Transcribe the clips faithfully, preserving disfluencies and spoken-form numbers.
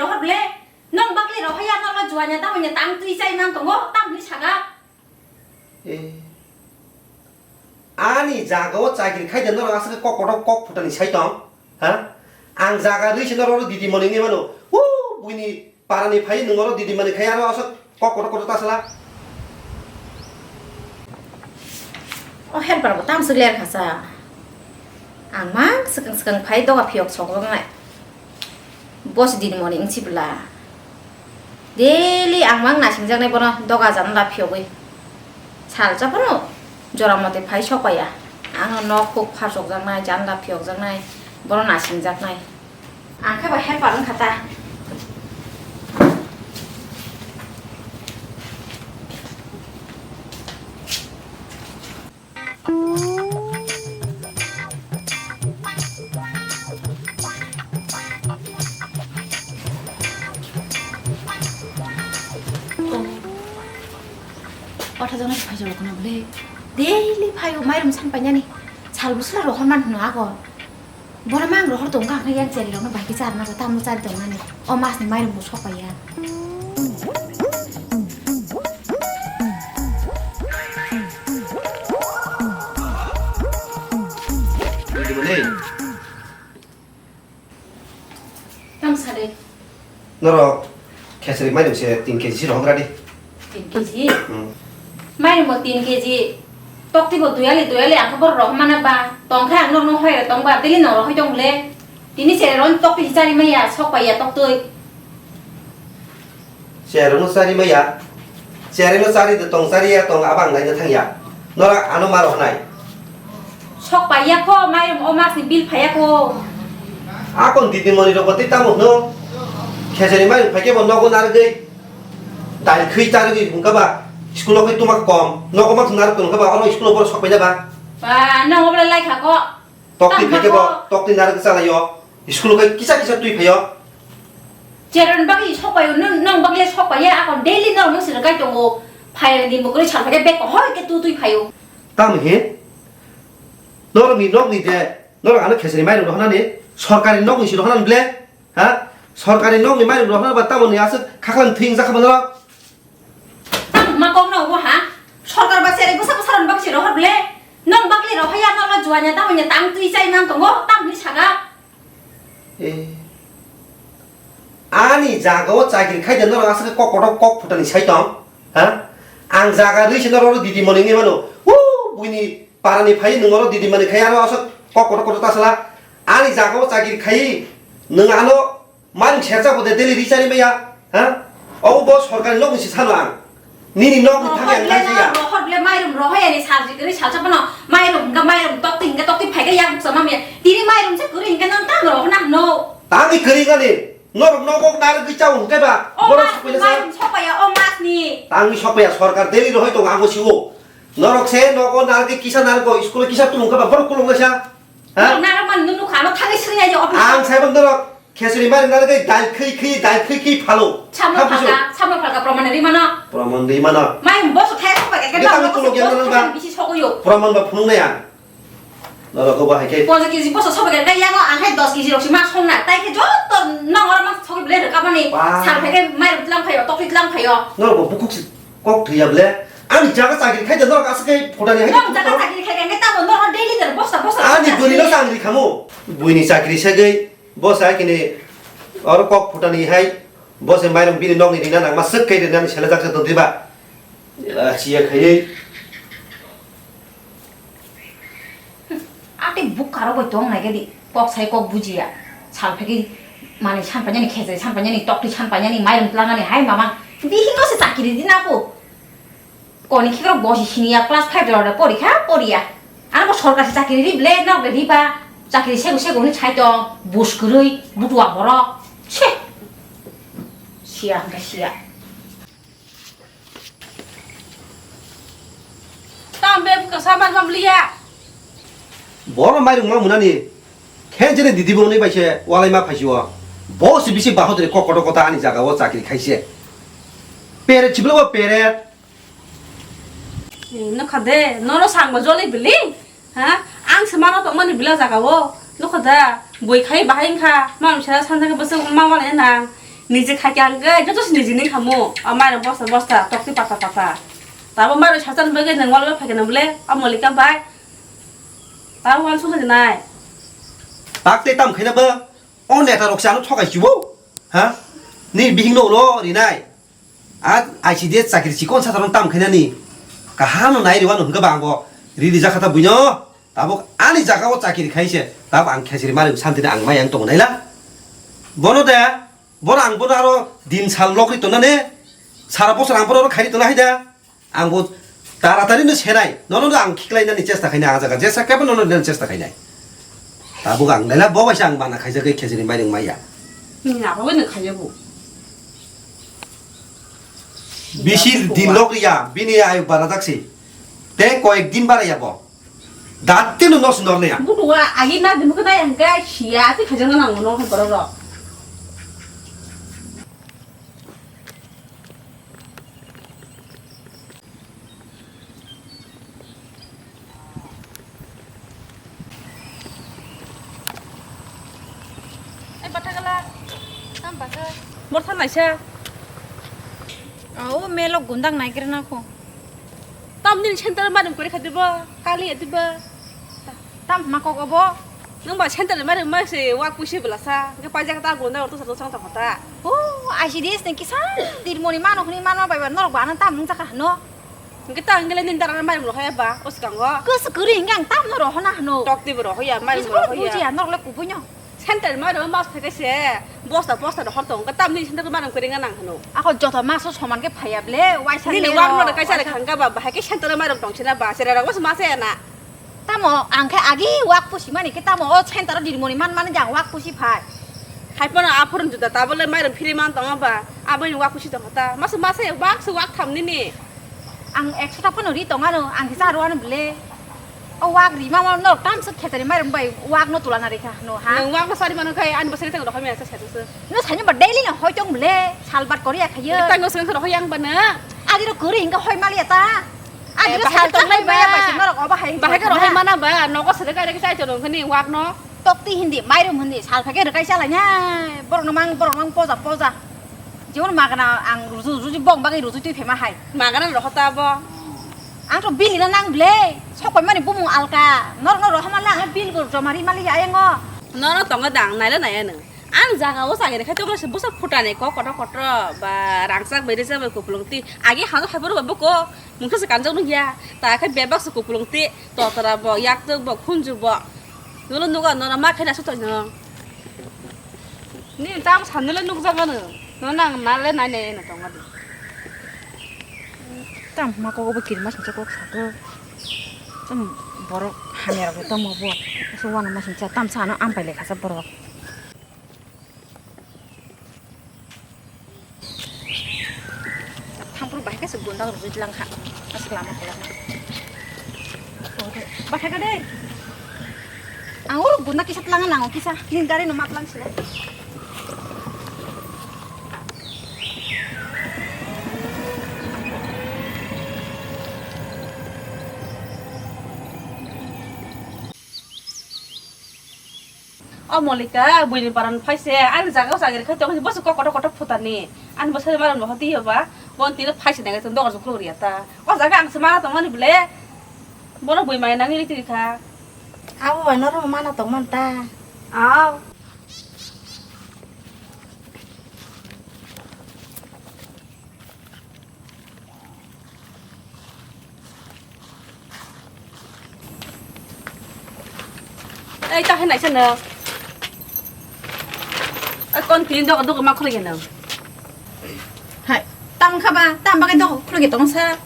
Rohor ble, nong bakle rohaya, nokla juanya tamoni tang twi chai man tongo, tamni saka. Eh. Ani jaga o chakri khai de norok aswk kok kotor kok phutani sai tong? Ha? Ang jaga rwi se norok didi mani ni mano. Hu, buini para ni phai nung oro didi mani khai aro aswk kok kotor kotor ta sala. O helper bo tam swk ler kha sa. Ang mang swkang swkang phai doga phiyok sok nai. Boss din moni wngsi bwla. Daily ang mang nasingjaknai bono doga jano da phiyogwi. Salsa phano jora mote phai sokpaiya. Ang nok huk pharsokjaknai, jano da phiyokjaknai, bono nasingjaknai. Ang khe bo helper wngkha ta. Otha jona phai jolo kono bole. Daily phaio mairum san painani. Sal busla rohor man hino ago. Bono mang rohor tong kha, khe yang cheri rokno bai khe charna ba, tamno chari tong nani. O mas ni mairum bo sok paiya. Buji mani. Tam sade. Norok khesari mairum se tin K G rohor gra di. Tin K G? Hmm. Mairum bo tin K G. Tokti bo duyali duyali ang khe borok rohor mana ba. Tong khe ang norok no hoi tong ba. Daily no rohoi tong le. Tini sere ron tokti chari maya sok paiya toktwi. Cherwngno chari maya, cherwngno chari de tong chari ya tong abang naina thang ya. Norok ano maro hwnai. Sok paiya kho, mairum o masni bill phaiya kho. Akon didi moni rok tei tamo hwno. Khesari mairum phaikhe bo nogo narwgwi. Dal khwi charwgwi hwnkha ba. School o khe tuma kom. Nogo ma thung narwk tong kha ba. Oro school o borok sok paina ba. Ba, nang oblai lai kha kho. Tokti phaikhe bo, tokti narwk chalaio. School o khe kisa kisa twi phaio. Cheron bagwi sokpaio, nwng, nwng bagwi sokpaiya, akon daily norok nwng siro kai tongo. Phaiya din bo kwrwi sal phaikhe bag hoi khe tu twi phaio. Tamo he? Norokni nokni de, norok ano khesari mairum rohornani, sorkari nokni si rohornani ble? Ha? Sorkari nokni mairum rohornani ba tamoni aswk khaklang thwi wngjak kha bo norok? Tamo ma kok no bo ha? Sorkar ba sere bwsa bwsa rok bakse rohor ble. Nong bakle rohaya, nokla juanya tamoni tang twi chai man tongo, tamni saka. Eh. Ani jaga o chakri khai de norok aswk kok kotor kok phutani sai tong? Ha? Ang jaga rwi se norok didi moni ni mano. Hu, buini para ni phai nung oro didi mani khai aro aswk kok kotor kotor ta sala. Ani jaga o chakri khai nung ano Mairum sersa bo de daily richari maya, ha? Obo bo sorkari nokni si sano ang. Nini nokni thangwi ang kaichaya. Rohor ble mairum rohoyani salsi kwrwi salsa phano mairum hwnkha mairum tokti hwnkha tokti phaikhe yak buksa mamya. Tini mairum se kwrwi hwnkha nang tang rohor na hwno. Tangwi kwrwi wngani. Norok nogo narwgwi chao hwnkhe ba. O borok masni sokphaina sa. Mairum sokpaya o masni. Tangwi sokpaya sorkar daily rohoi tongo ang bo siwo. Norok se nogo narwgwi kisa narwgo school kisa tumung khe ba borok kulung naisa. Ha? Norok narwkmani nung nukha ano thangwi swngya je office. Ang saibo norok. Khesuri mairum narwgwi dal khwi khwi, dal khwi khwi phalo. Samno phalka, samno phalka, proman ri mano. Proman ri mano. Mairum boso thai sok pakai khe. Neta tamo mi kulo boso gyan nang ba. Bisi sokoyo. Proman ba phunung naya. Norok ba hai khe. Ponjo K G boso sok pakai khe yango ang khe dos K G rok si ma song na. Tai khe joto nang oro ma sok ble rwka mani. Ba. Sal phaikhe mairum tlang phayo, tokli tlang phayo. Norok bo bukuk si kok thwiya ble. Ani jaga chakri khai de norok aswk khe photani hai. Nang jaga chakri khai khe tamo norok daily der bosta bosta. Ani bwrwi no chakri khamu. Bwini chakri segwi. Bo sa kini oro kok phutani hai, bo se mairum bini nokni rina nangma swk khe rinani selajak se tongtwi ba. Ela chiya khaiwi. Ati buk karo bai tong nai gadi, kok sai kok bujiya. Sal phegi mani san painani khejai, san painani tokti, san painani mairum tlangani hai mama. Bihingo se chakiri di naku. Koni khikrok bosi siniya class five jora porikha poriya. Ano bo sorkar se chakiri ri ble nok ble riba. Chakiri segu segu ni chai tong bus kwrwi butua borok. Se. Siya hwnkha siya. Tam be buka saman bam liya. Boro mairung ma munani. Khe jene didi bo ni bai se walai ma phaisio. Bo si bisi bahodri kok koto kota ani jaga o chakiri khaise. Peret chiblo bo peret. Eh, nokha de, nono sangbo joli bili? Ha? Ang se mano tongmani bila jaga o. Nokha da, boi khai bahai wngkha. Mam sera sanjak bwswk ma wane nang. Niji khaikhe ang khe joto se niji ni khamu. O mairung bosta bosta, tokti pata pata. Tabo mairung sachan bagwi nwng walbai phaikhe nang bole, o Molika bai. Tabo uansukma nai. Bakte tam khaina ba, o neta rok se ano thokai chibo. Ha? Ni bihing no ulo rinai. A I C D S chakri chikon sasaron tam khainani. Kaham no nai riwano hwnkhe ba ang bo riri jakha ta buino. Tabuk ani jaga o chakri khai se. Tabuk ang khesri mari santi na ang mai ang tongo naila. Bono de, bono ang bono aro din sal logri tona ne. Sara bosor ang bono aro khairi tona hai da. Ang bo taratari no senai. Nono no ang khiklai nani chesta khainai ang jaga. Jesa kebo nono den chesta khainai. Tabuk ang naila bo bai ang bana khaijagwi khesri mari maya. Nini abo bai nang khaijago. Bisir din lok ya, bini ayuk bara daksi. Te koyek din bara ya bo. Datte no nos nor ne ya. Butua agi na dimu kena yang ga sia ti khajang na ngono kan borok rok. Ai, bathagala. Tam basa. Morsa naisa. Au, melo gundang naikrana ko. Tam nil center marim kori khadi bo, kali ati bo. Tam ma kok obo? Nung ba center marim ma se wak pusi belasa. Ke pajak ta gunda orto satu sang ta kota. Oh, I C D S ni kisa dirmoni mano huni mano bai ba norok ba nang tam nung jaka hano. Hingke ta hingke le nini dara mairum rohoya ba, o swkango. Kos kwrwi hingke ang tamno rohona hwno. Tokti bo rohoya, mairum bo rohoya. Bujiya, norok le kubuino. Center mairum mas phai kaise, bosta bosta rohor tong, hingke tamni center mairum kwrwi nang hwno. Ako joto maso soman khe phaiya ble, waisa nini le wak no, no kaisa le khangka ba, bahai khe center mairum tong sina ba, sera rok mas masa ya na. Tamo ang khe agi wak pusi mani khe tamo o center o dirmoni man mani jang wak pusi phai. Hai phano aphuru juda tabole mairum phiri man tongo ba, aboni wak pusi tong kha ta. Masa masa ya wak se wak tham nini. Ang ekso ta phano ri tong ano, ang kisa aro ano bele. O wak ri ma ma norok tam se khesari mairum bai wak no tulana rikha no ha. Nang wak no sari mano khai ani basari tang rohoi mesa sa se. No sani ba daily no hoi tong bele, salbat kori ya khayo. Tang no seng rohoi yang ba na. Agi ro kori hingga hoi mali ya ta. Agi ro sal tong lai ba ya ba se norok oba hai. Bahai ka rohoi mana ba, nogo sere kai rek sai to nong khani wak no. Tokti hindi, mairum hindi, sal phai khe rwkai chalai nai. Borok no mang, borok mang poja, poja. Jemon magana ang ruju, ruju bong bagwi ruju twi phema hai. Magana rohota bo. Ang to bill ina nang ble, sok pai mani bumung alka. Nor, nor rohoma le ang bill bo joma ri mali ayango. Nor no tongo dang, naila naya nang. Ang jaga o chagiri khai tongma se busa phutani kok kotor kotor ba rangchak bai rijak bai kupulung ti. Agi hano hai boro ba buko, mungsa se kanjak nukya. Ta khai bebak se kupulung ti, totra bo, yak tok bo, khunju bo. Nolo nugo, nolo ma khe nasu tong nolo. Nini tamo sandale nukjagano. Nono ang nale nai nai no tongo di. Tam ma kok obo kirima singsa kok sato. Tam borok hamya rok tamo bo. So wana ma singsa tam sa no ampai le khasa borok. Thampru bahai khe se gundang rwui tlang kha. Aswk lama kwlak ma. Bahai kha de. Ang oro gunda kisa tlang nango kisa. Nini gari no ma tlang sila. O Molika, buini paran phaise, ani jaga o chagiri khai tong, boso kok kotor kotor phutani. Ani boso malam rohor tiyo ba, bon tino phaise nang tong dogar juklo riya ta. O jaga ang se mana tong mani bole. Bono bui mai nang ri tiri kha. Abo ba noro mana tong man ta. Aw. Ei, ta hai naisa no. Ei, kon tin dok dok ma khulai no. Hai, tam kha ba, tam bagai dok khulai tong sa.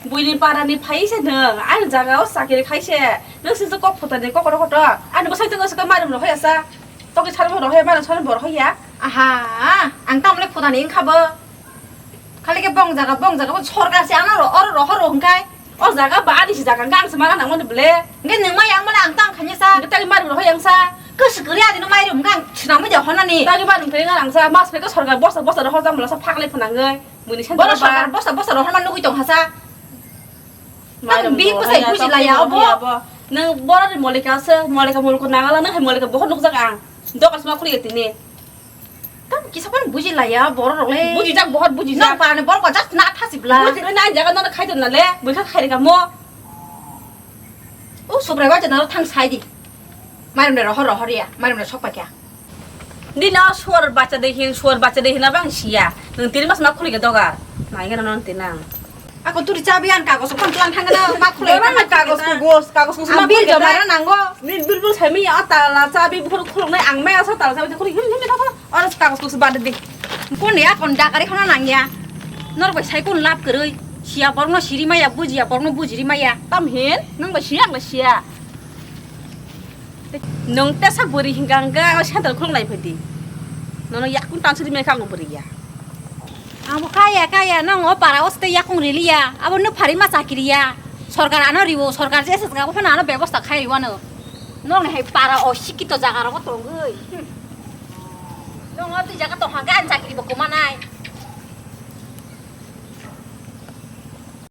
Buini para ni phai se no, ani jaga o chakiri khai se. Nang se kok photo ni kok kotor kotor. Ani bosai tong se marum rohoi asa. Toki sarbo rohoi, marum sarbo rohoi ya. Aha, ang tam le photo ni kha bo. Khali khe bong jaga, bong jaga, bo sorkar se ano ro, oro rohor ro hwnkhe. O jaga ba ani si jaga hwnkhe ang se mana nang mani bole. Hwnkhe nwng ma yang mani ang tang khanya sa. Hwnkhe tagi mari rohor yang sa. Kwswk kwrwi adino mairum hwnkhe ang swnamwi de honani. Tagi mari hwnkhe ang sa, mas phai khe sorkar bosta bosta rohor jang bolasa phaklai phwnangwi. Bini sentro ba. Bono sorkar bosta bosta rohor man nugwi tong hasa. Mairum bini rohor kwsai ya, buji laya obo. Nwng borok ni Molika se, Molika muluk nangala nang hai Molika bohor nukjak ang. Dokas ma khuli tini. Tam kisa phano buji laya borok rok le. Buji jak, bohor buji jak. Nang pani borok just na thasi bla. Buji le nang jaga nang khai na le. Bui kha khai ka mo. O subrai wa jana thang sai di. Mairum de rohor rohor ya. Mairum de sok pakya. Dino suar bacha de hin, suar bacha de hin abang siya. Nang tiri mas ma khuli ke dogar. Nai ga non tinang. Ako turi chabi an kagos ko tlang thang na ma khulai. Bora na kagos ko gos, kagos ko. Ang bil joma ra nango. Bil bil bil sami ya tala chabi bukhur khulok nai ang mai asa tala chabi khulok him him ta khulok. Oro kagos ko bad di. Kon ya kon da kari khona nang ya. Nor bai sai kon lap kwrwi. Siya borno siri maya bujiya borno bujiri maya. Tam hin nang bai siya ang bai siya. Nung tesa bwrwi hingka hingka o sandal khulung nai phai di. Nono yakung tansuri mekha ang bwrwi ya. Amo kaya kaya nang o para o ste yakung rili ya. Abo nuk phari ma chakiri ya. Sorkar ano riwo, sorkar je S S K bo phano ano bebosta khai riwano. Nong hai para o sikito jaga rogo tongoi. Nong o twi jaga tong hangka an chakiri bo